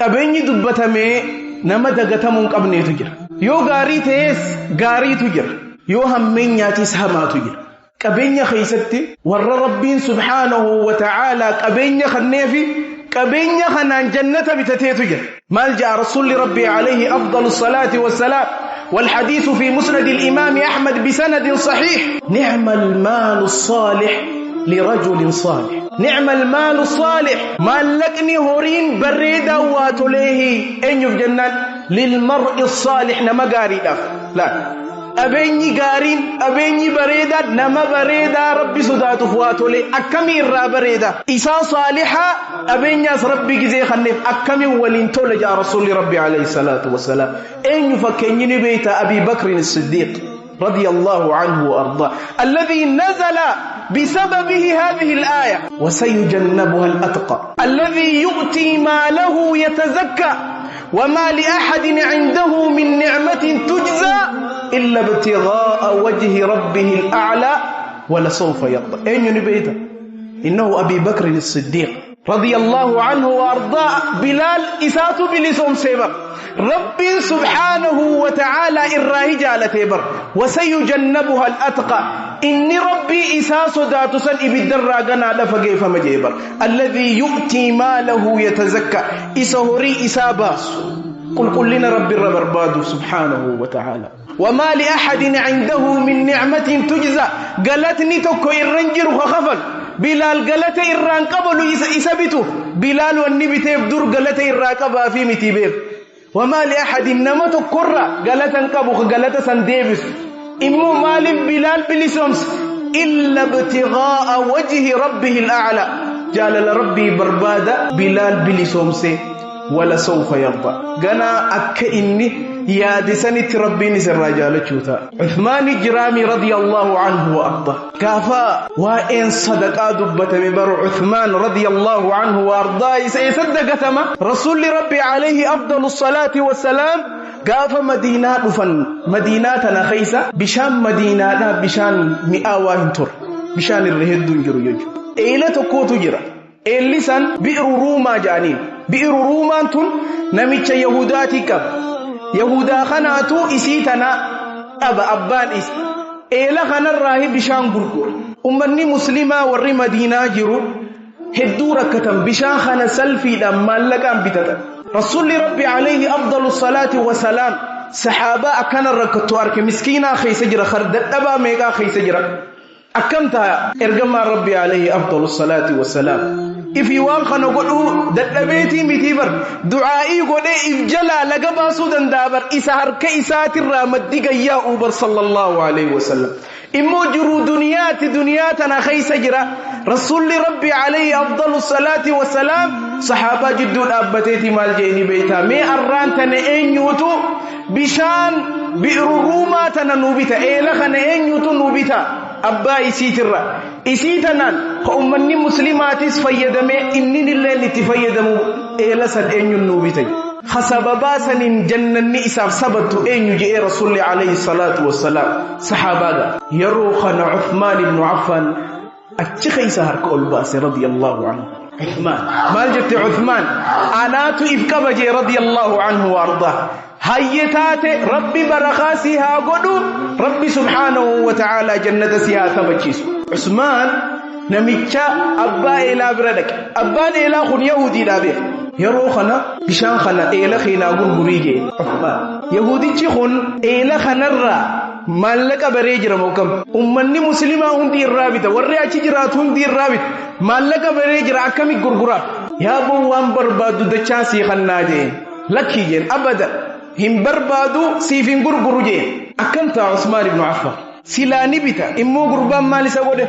Qabeenyi dubbatamee nama dagatamuu hin qabneetu jira. Yoo gaarii ta'es gaariitu jira. Yoo hammeenyaatis hamaatu jira. Qabeenya keessatti warra Rabbiin subhaanahu wa ta'aalaa qabeenya kanneefi qabeenya kanaan jannata bitateetu jira. Maal ja'a Rasuulli Rabbii alayhi afdalu salaati wassalaam. والحديث في مسند الإمام أحمد بسند صحيح: نعم المال الصالح لرجل صالح. نعم المال الصالح، مالكني هورين بريدا واتوليه أين في جنان للمرء الصالح، نما قاري لا qabeenyi gaariin, qabeenyi bareedaa nama bareedaa Rabbi sodaatuuf waa tole. Akkamii irraa bareeda? Isaa saalixaa qabeenyaas Rabbi gizee kanneef akkamiin waliin tole jaa Rasuulli Rabbi alayhi salaatu wassalaam. Eenyu fakkeenyi ni beeyta? Abii Bakrin Siddiiq رضي الله عنه وأرضاه، الذي نزل بسببه هذه الآية: وسيجنبها الأتقى الذي يؤتي ماله يتزكى وما لأحد عنده من نعمة تجزى إلا ابتغاء وجه ربه الأعلى ولسوف يرضى. أين ينبيته؟ إنه أبي بكر الصديق رضي الله عنه وأرضاه. بلال إسات بلسهم سيبر رب سبحانه وتعالى إراه جالة بر. وسيجنبها الأتقى، إني ربي إساس ذات سن إبدر غنا دفقي فمجيبر، الذي يؤتي ماله يتزكى، إسهري إساباس قل قل لنا رب الربرباد سبحانه وتعالى. وما لأحد عنده من نعمة تجزى، قالتني تكو إرنجر خفل بلال قالت إران قبل إسبته بلال والنبي تيف در قالت إران قبا في متي. وما لأحد نمت كرة قالت انقبو قالت سنديبس إمو مال بلال بلسومس إلا ابتغاء وجه ربه الأعلى، جال لربي بربادة بلال بلسومس ولسوف يرضى. قنا أك إني يا دسنت ربي نسر رجال شوتا. عثمان الجرامي رضي الله عنه وأرضاه، كافا وإن صدق دبت ببر عثمان رضي الله عنه وأرضاه سيصدق ثم رسول ربي عليه أفضل الصلاة والسلام. قاف مدينة فن مدينة خيسة بشان مدينة بشان مئة تر بشان الرهد جرو يجو إلى تكوتو جرا اللسان بئر روما جانين. بئر روما تن نمتش يهوداتي كب يهودا خناتو إسيتنا أبا أبان إس إلى خنا الراهب بشان غرغر. أمني مسلمة وري مدينة جرو هدو ركتم بشان خنا سلفي لما لكان بتتا. رسول ربي عليه أفضل الصلاة والسلام صحابة أكن الركتو أرك مسكينة خي سجرة خرد أبا ميغا خي سجرة أكمتها إرجما ربي عليه أفضل الصلاة والسلام. إفي وان خنا قلو دلبيتي متيبر دعائي قل إفجلا لقبا سودان دابر إسهر كإسات الرامد يا أوبر صلى الله عليه وسلم. إمو جرو دنيات دنياتنا خي سجرة رسول ربي عليه أفضل الصلاة والسلام صحابة جدون أبتيتي مال جيني بيتا مي أران تنئين يوتو بشان بئر روما تنوبتا إيلا خنئين يوتو نوبتا أبا إسيتر إسيتنان خأمني مسلماتيس فيدمي إنني اللي تفيدمو إيلا سن إين ينوبتي خسببا سنين جنني إساف سبتو إين يجي رسول عليه الصلاة والسلام. صحابة يروخن عثمان بن عفان أتشخي سهر كول باسي رضي الله عنه. عثمان مال جت عثمان أنا إفكبجي رضي الله عنه وأرضاه. هيتات ربي برخاسها قدو ربي سبحانه وتعالى جنة سيها ثبتشيس. عثمان نمتشا أبا إلى بردك أبا إلى خن يهودي لابيه يروخنا بشان خنا إلى خينا غرغريجي عثمان يهودي خن إلى خنرا مالك بريجر موكم أمني مسلمة هندي الرابطة وريا شجرات هندي الرابط مالك بريجر أكمل غرغرة يا بو وان بربادو دچاسي خناجين لكيجين أبدا هم بربادو سيفين غرغرجين أكمت عثمان بن عفان سلاني بيتا إمو غربان مالي سوده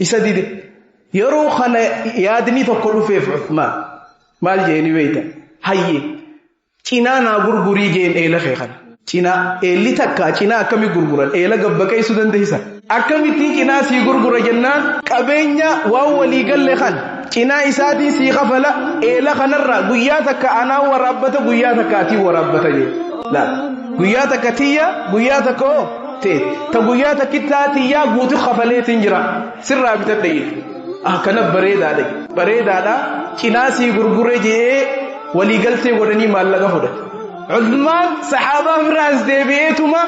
إسديد يروخنا يادني تقولوا في عثمان مال جيني بيتا هاي چينانا غرغري جين إلى خيخنا چينا إلي تكا چينا أكمي غرغران إلى غبكاي سودان دهيسا أكمي تي چينا سي غرغر جنان قبينيا واو ولي قل خان چينا إساتي سي خفلا إلى خنرا غيا تكا أنا وربته غيا تكا تي وربته جي لا غيا تكا تيا غيا تكو تي تا غيا تكتا تيا غوتو خفلي تنجرا سر بتدي كان بريدا دي بريدا دا چينا سي غرغر جي Waliigaltee godhanii maallaqa fudhate. Uthmaan saxaabaa biraas deebi'eetuma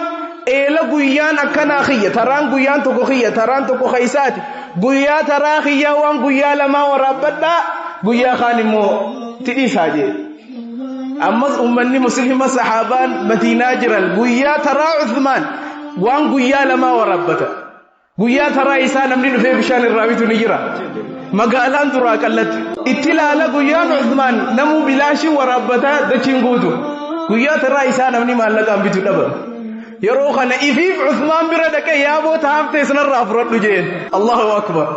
eela guyyaan akkanaa kiyya, taraan guyyaan tokko kiyya, taraan tokko keessaati. Guyyaa taraa kiyyaa waan guyyaa lamaa waraabbadhaa, guyyaa kaan immoo tidhiisaa jee. Ammas uummanni muslima saxaabaan Madiinaa jiran guyyaa taraa Uthmaan waan guyyaa lamaa waraabbata. Guyyaa taraa isaa namni dhufee bishaan irraa bitu ni jira. Magaalaan duraa qallatti. Itti ilaala guyyaan Uthmaan namuu bilaashii waraabbataa dachiin guutu. Guyyaa taraa isaa namni maallaqaan bitu dhaba. Yeroo kana ifiif Uthmaan bira dhaqee yaaboo taa'aftee sanarraa fudhadhu jeen. Allahu akbar.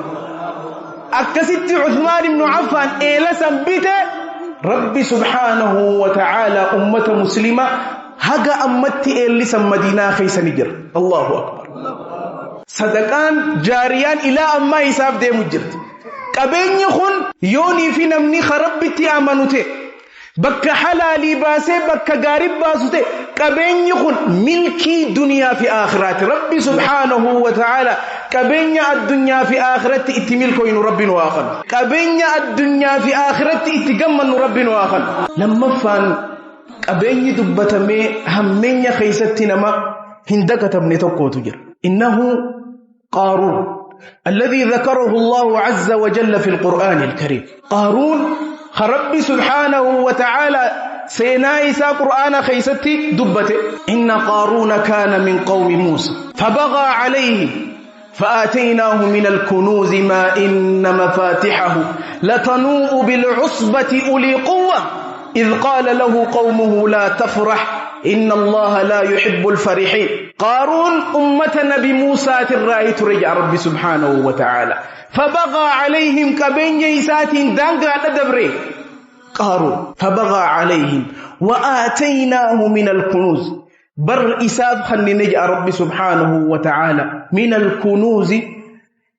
Akkasitti Uthmaan ibnu Affaan eela san bite. Rabbi subhaanahu wa ta'ala ummata muslima haga ammatti eellisan Madiinaa keessa ni jira. Allahu akbar. Sadaqaan jaariyaan ilaa ammaa isaaf deemu jirti. Qabeenyi kun yoonii fi namni Rabbitti amanu ta'e bakka halaalii baasee bakka gaarii baasu ta'e qabeenyi kun milkii duniyaa fi aakhiraati. Rabbi subhaanahu wa ta'ala qabeenya addunyaa fi aakhiraatti itti milkooynu Rabbi nu haa kennu. Qabeenya addunyaa fi aakhiraatti itti gammannu Rabbi nu haa kennu. Lammaffaan qabeenyi dubbatamee hammeenya keessatti nama hin dagatamne tokkotu jira. Innahu Qaaruun الذي ذكره الله عز وجل في القرآن الكريم. قارون ربي سبحانه وتعالى سينايسا قرآن خيستي دبته. إن قارون كان من قوم موسى فبغى عليه فآتيناه من الكنوز ما إن مفاتحه لتنوء بالعصبة أولي قوة إذ قال له قومه لا تفرح إن الله لا يحب الفرحين. قارون أمة نبي موسى ترأي ترجع ربي سبحانه وتعالى فبغى عليهم كبين يسات دانقا تدبري قارون فبغى عليهم وآتيناه من الكنوز بر إساب خلني نجع ربي سبحانه وتعالى من الكنوز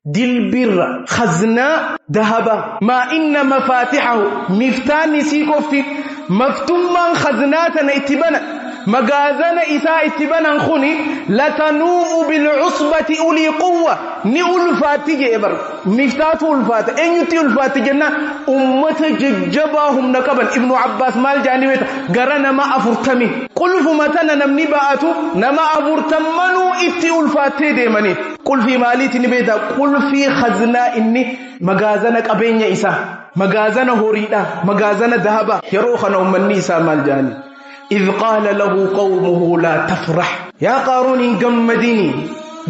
دلبر خزنا ذهب ما إن مفاتحه مفتان سيكوفتي مفتوما خزناتنا اتبنا مغازنا إساء اتبنا خوني لتنوء بالعصبة أولي قوة ني ألفاتي إبر مفتات ألفات إن يتي ألفاتي جنة أمة ججباهم نكبا. ابن عباس مال جانبت قرنا ما أفرتمي قل فمتنا نمني بأتو نما أفرتمنو إتي ألفاتي ديمني قل في مالي تنبيتا قل في خزنا إني مغازنا قبين إساء مغازنا هوريدا مغازنا ذهبا يروخنا أمني إساء مال جانب إذ قال له قومه لا تفرح يا قارون قمديني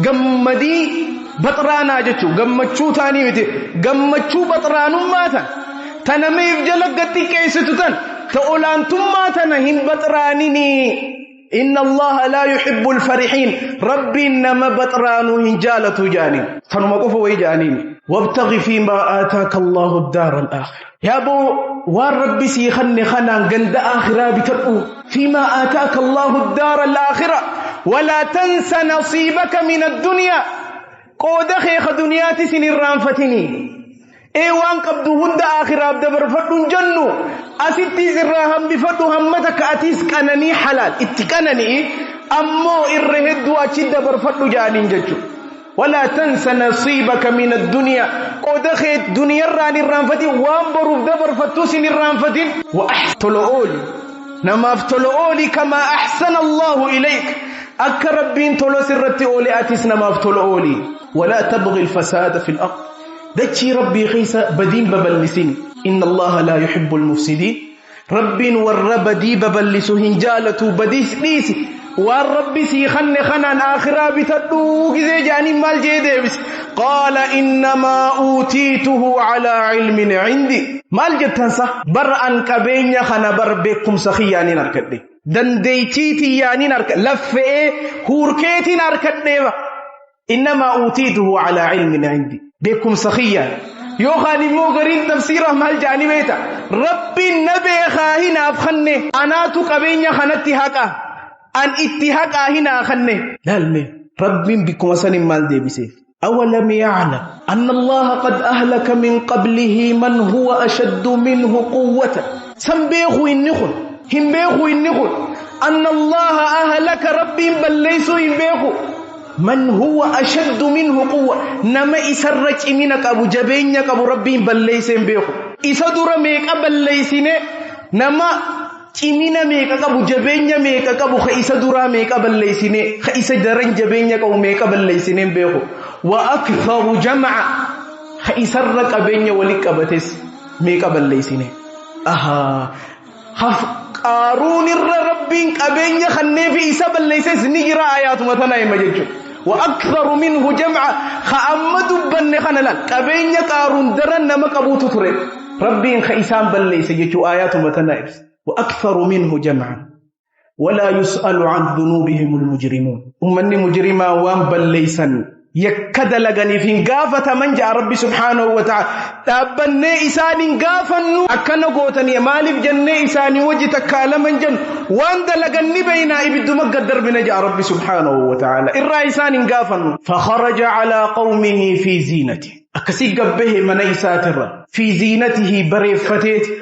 قمدي بطرانا جتشو قمتشو تاني متي قمتشو بطران ماتا تنميف جلقتي كيستتن تقولان ماتنا هن بطرانيني إن الله لا يحب الفرحين ربي إنما بطرانو هنجالة جاني فنمقفوا ويجانيني وابتغ فيما آتاك الله الدار الآخرة يا أبو والرب سيخني خنان قند آخرة بترؤو فيما آتاك الله الدار الآخرة ولا تنس نصيبك من الدنيا قود خيخ دنياتي سن الرانفتني ايوان قبضو هند آخرة بدبر فردون جنو أستي زراهم بفردو همتك أتيس كانني حلال اتكانني أمو إرهدو أشد برفردو جانين ججو ولا تنس نصيبك من الدنيا قد خيت دنيا راني الرانفتي وانبرو دبر فتوسن الرانفتين وأحتلؤولي نما افتلؤولي كما أحسن الله إليك أكربين تلوس الرتي أولي أتيس نما افتلؤولي ولا تبغي الفساد في الأرض دتشي ربي غيسة بدين ببلسين إن الله لا يحب المفسدين ربين والربدي ببلسهن جالتو بديس ليسي والرب سيخن خنان آخرا بتدو كذي جاني مال جيدبس قال إنما أوتيته على علم عندي مال جتنسا بر أن كبين خنا بر بكم سخياني نركدي دنديتي يعني نرك لفئ هوركيتي نركدي إنما أوتيته على علم عندي بكم سخيا يوخاني مو غرين تفسيره مال جاني بيتا ربي النبي خاهنا أفخني أنا تقبين خنتي هكا أن اتهاك هنا خنه لالمي ربي بكم سن مال دي بسيف أولم يعلم أن الله قد أهلك من قبله من هو أشد منه قوة سنبيخو إنخل همبيخو إنخل أن الله أهلك ربي بل ليسوا إنبيخو من هو أشد منه قوة نما إسرج إمينك أبو جبينك أبو ربي بل ليس إنبيخو إسدر ميك أبل ليسين Nama cimina meeqa qabu, jabeenya meeqa qabu, ka isa duraa meeqa balleessine, ka isa daran jabeenya qabu meeqa balleessine hin beeku. Wa aktharu jam'a, ka isarra qabeenya walitti qabates meeqa balleessine. Ahaa, Qaaruun irra Rabbiin qabeenya kanneefi isa balleesses ni jira ayaatuma tana hima jechuudha. Wa aktharu minhu jam'a, ka amma dubbanne kana laal qabeenya Qaaruun daran nama qabuutu ture. Rabbiin ka isaan balleesse jechuu ayaatuma tana ibsa. Wa aktharu minhu jam'a walaa yus'alu an dhunuubihimul mujrimuun. Ummanni mujrimaa waan balleessan yakka dalaganiif hin gaafataman ja'a Rabbi subhaanahu wa ta'ala. Dhaabbannee isaan hin gaafannu, akkana gootanii maaliif jennee isaanii wajji takkaa lama hin jennu, waan dalagan ni beeynaa, ibidduma gad darbina ja'a Rabbi subhaanahu wa ta'ala. Irraa isaan hin gaafannu. Fakharaja alaa qawmihi fi ziinati. Akkasii gabbahe mana isaatirra fi ziinatihi bareeffateeti,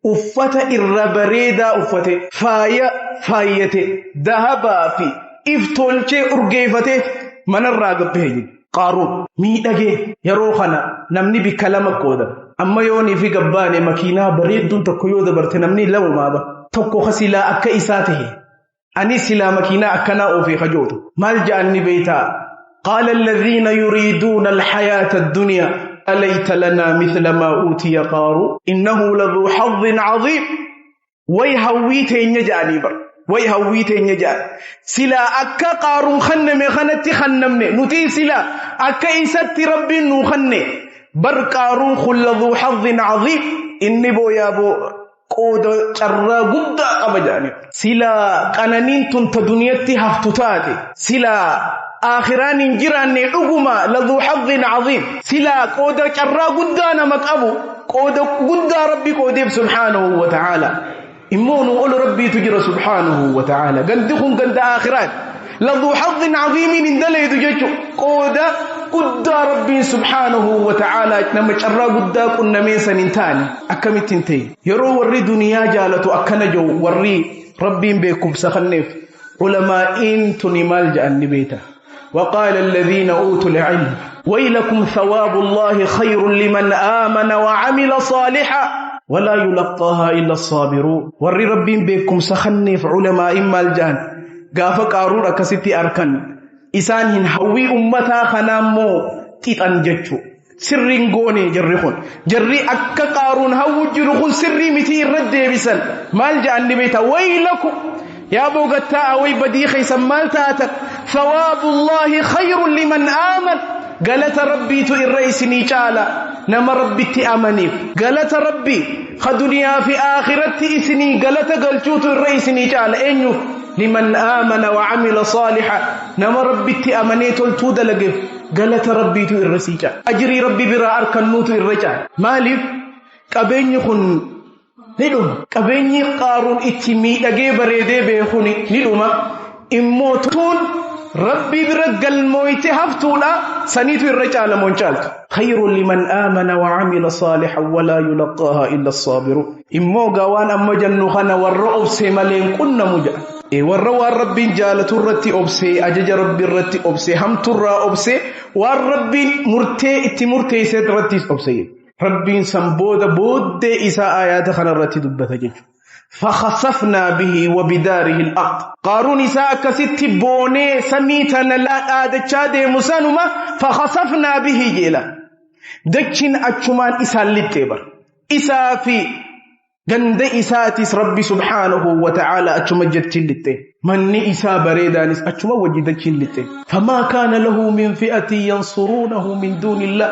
uffata irra bareedaa uffate, faaya faayyate, dahabaa fi if tolchee urgeeffatee manarraa gabbahe jedhe. Qaaruun miidhagee yeroo kana namni bikka lama qooda. Amma yoonii fi gabbaane makiinaa bareedduun tokko yoo dabarte namni lamumaa ba. Tokko ka silaa akka isaa tahe, ani silaa makiinaa akkanaa oofee kajootu. Maal ja'an ni beeytaa? Qaala alladhiina yuriiduuna alhayaata addunyaa alayta lanaa mithla maa uutiya Qaaruun innahu ladhuu hazzin caziim. Way hawwii teenya ja'anii bar. Way hawwii teenya ja'an. Silaa akka Qaaruun kenname kanatti kennamne, nuti silaa akka isatti Rabbiin nuu kenne bar. Qaaruun kun ladhuu hazzin caziim, inni booyaa boo qooda carraa guddaa qaba jedhanii. Silaa qananiin tun ta duniyatti haftu taate, silaa aakhiraan hin jiraanne, dhuguma ladhuu hazzin caziim, silaa qooda carraa guddaa nama qabu, qooda guddaa Rabbi qoodeef subhaanahu wa ta'aala. Immoo nu ol Rabbiitu jira subhaanahu wa ta'aala. Gandi kun ganda aakhiraati. Ladhuu hazzin caziimiin hin daleedu jechuudha. Qooda guddaa Rabbiin subhaanahu wa ta'aala nama carraa guddaa qunnamee san hin taane akkamitti hin ta'e. Yeroo warri duniyaa jaalatu akkana jiru, warri Rabbiin beekumsa kenneef ulamaa'iin tuni maal jedhan ni beekta. وقال الذين أوتوا العلم ويلكم ثواب الله خير لمن آمن وعمل صالحا ولا يلقاها إلا الصابرون. ور ربين بكم سخنف علماء maal ja'an gaafa Qaaruun akkasitti arkan? Isaan hin hawwii ummataa kanaammoo xixan jechuu. Sirriin goone jarri kun, jarri akka Qaaruun hawwu jiru kun sirrii miti, irra deebisan. Maal ja'an ni beekta? Waylakum, yaa boogattaa, way badii keessan, maal taatan? Thawaabullahi khayrun liman aaman, galata Rabbiitu irra isinii caala nama Rabbitti amaniif. Galata Rabbi ka duniyaa fi aakiratti isinii galata galchuutu irra isinii caala. Eenyuuf? Liman aamana wa amila saaliha, nama Rabbitti amanee toltuu dalageef galata Rabbiitu irra sii caala, ajrii Rabbi biraa arkannuutu irra caala. Maaliif? Qabeenyi kun ni dhuma. Qabeenyi Qaaruun itti miidhagee bareedee beekun ni dhuma. Immoo tuun Rabbi bira galmooyte haftuudha, saniitu irra caala moo hin caaltu? Khayrun liman aamana wa amila saalihan walaa yulaqqaahaa illa as-saabiruun. Immoo gaa waan amma jennu kana warra obsee malee hin qunnamu jedha. Warra waan Rabbiin jaalatu irratti obsee, ajaja Rabbi irratti obsee, hamturraa obsee, waan Rabbiin murtee itti murteesse irrattis obsee. Rabbiin san booda booddee isaa aayaata kana irratti dubbata jechuudha. فخسفنا به وبداره الأرض. قارون isaa akkasitti boonee samii tana dhaadachaa deemu sanuma فخسفنا به jeela. Dachiin achumaan isaan lixxee bar. Isaa fi ganda isaatis Rabbi subhaanahu wa ta'ala achuma jechiin lixxee. Manni isaa bareedaanis achuma wajji dachiin lixxee. فما كان له من فئة ينصرونه من دون الله.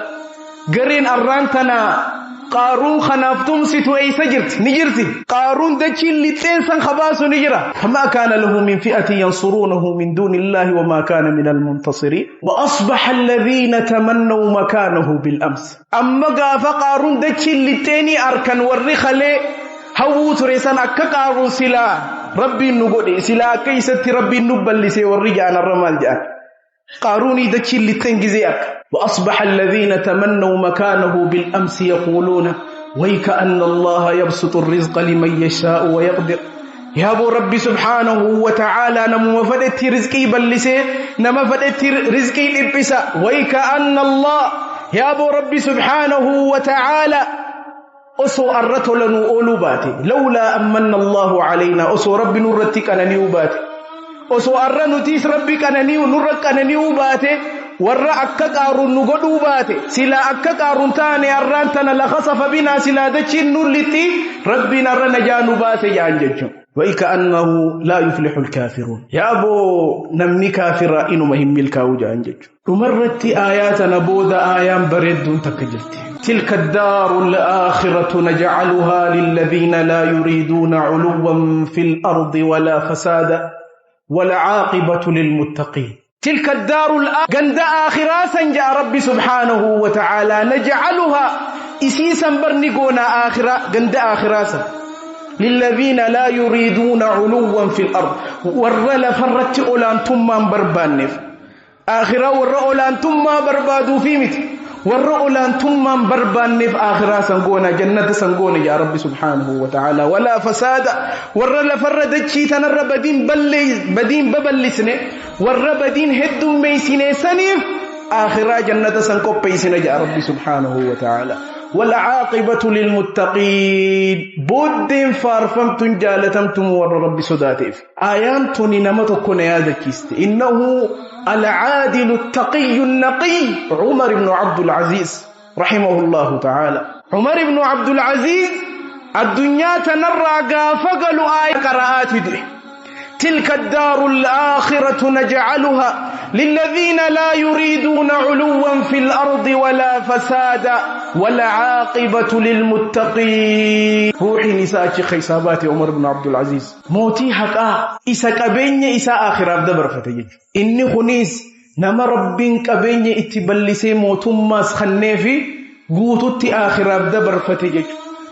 Gareen arraan tanaa Qaaruun kanaaf tumsitu eeysa jirti? Ni jirti. Qaaruun dachiin lixxeen san kabaasu ni jira. فما كان له من فئة ينصرونه من دون الله وما كان من المنتصرين. وأصبح الذين تمنوا مكانه بالأمس. Amma gaafa Qaaruun dachiin lixxeenii arkan, warri kalee hawwuu ture san, akka Qaaruun silaa Rabbiin nu godhe, silaa akka isatti Rabbiin nu ballisee warri ja'an arra maal ja'an? Qaaruunii dachiin lixxeen gizee akka. وأصبح الذين تمنوا مكانه بالأمس يقولون ويك أن الله يبسط الرزق لمن يشاء ويقدر. يا أبو ربي سبحانه وتعالى نمو فدت رزقي بلسي، نما فدت رزقي لبسا. ويك أن الله، يا أبو ربي سبحانه وتعالى Osoo arra tolanuu ooluu baate, lawlaa ammanna Allahu alaynaa, osoo Rabbi nurratti qanani'uu baate, osoo arra nutiis Rabbi qanani'u nurra qanani'uu baate, warra akka Qaaruun nu godhuu baate, silaa akka Qaaruun taane arraan tana lakhasafa binaa, silaa dachiin nun lixxi, Rabbiin arra najaa nu baase ja'an jechuun. وكأنه لا يفلح الكافرون. يا أبو نمني كافرة إنما هم ملكاو جان جج. ومرت آياتنا بود آيان بريد تكجلت. تلك الدار الآخرة نجعلها للذين لا يريدون علوا في الأرض ولا فسادا والعاقبة للمتقين. تلك الدار الآخرة آخرة سنجا ربي سبحانه وتعالى نجعلها إسيسا برنقونا آخرة قند آخرة للذين لا يريدون علوا في الأرض. ورلا فرت أولانتم ما بربانف آخرة ور أولانتم ما بربادو في مت ور أولانتم ما بربانف آخرة سنقونا جنة سنقونا يا رب سبحانه وتعالى. ولا فساد ورلا فرد شي تنر بدين بلي بدين ببلسنه ور بدين هدم ميسنه سنيف آخرة جنة سنقوب بيسنه يا رب سبحانه وتعالى. والعاقبة للمتقين. بود فارفمتم جالتمتم ور رب صداتيف. آيانتني نمتكن يا ذكيست. إنه العادل التقي النقي عمر بن عبد العزيز رحمه الله تعالى. عمر بن عبد العزيز الدنيا تنرى قافقل آية قراءات دي. تلك الدار الآخرة نجعلها للذين لا يريدون علوا في الأرض ولا فسادا والعاقبة للمتقين. روحي نساء خيسابات عمر بن عبد العزيز موتي حقا إسا قبين إسا آخر دبر فتيج. إني خنيس نما ربين قبين اتبلسي موتم ماس خنيفي قوتت آخر دبر فتيج.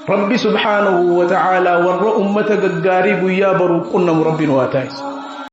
ربي سبحانه وتعالى ور أمتك قارب يا برو قلنا رب واتايس.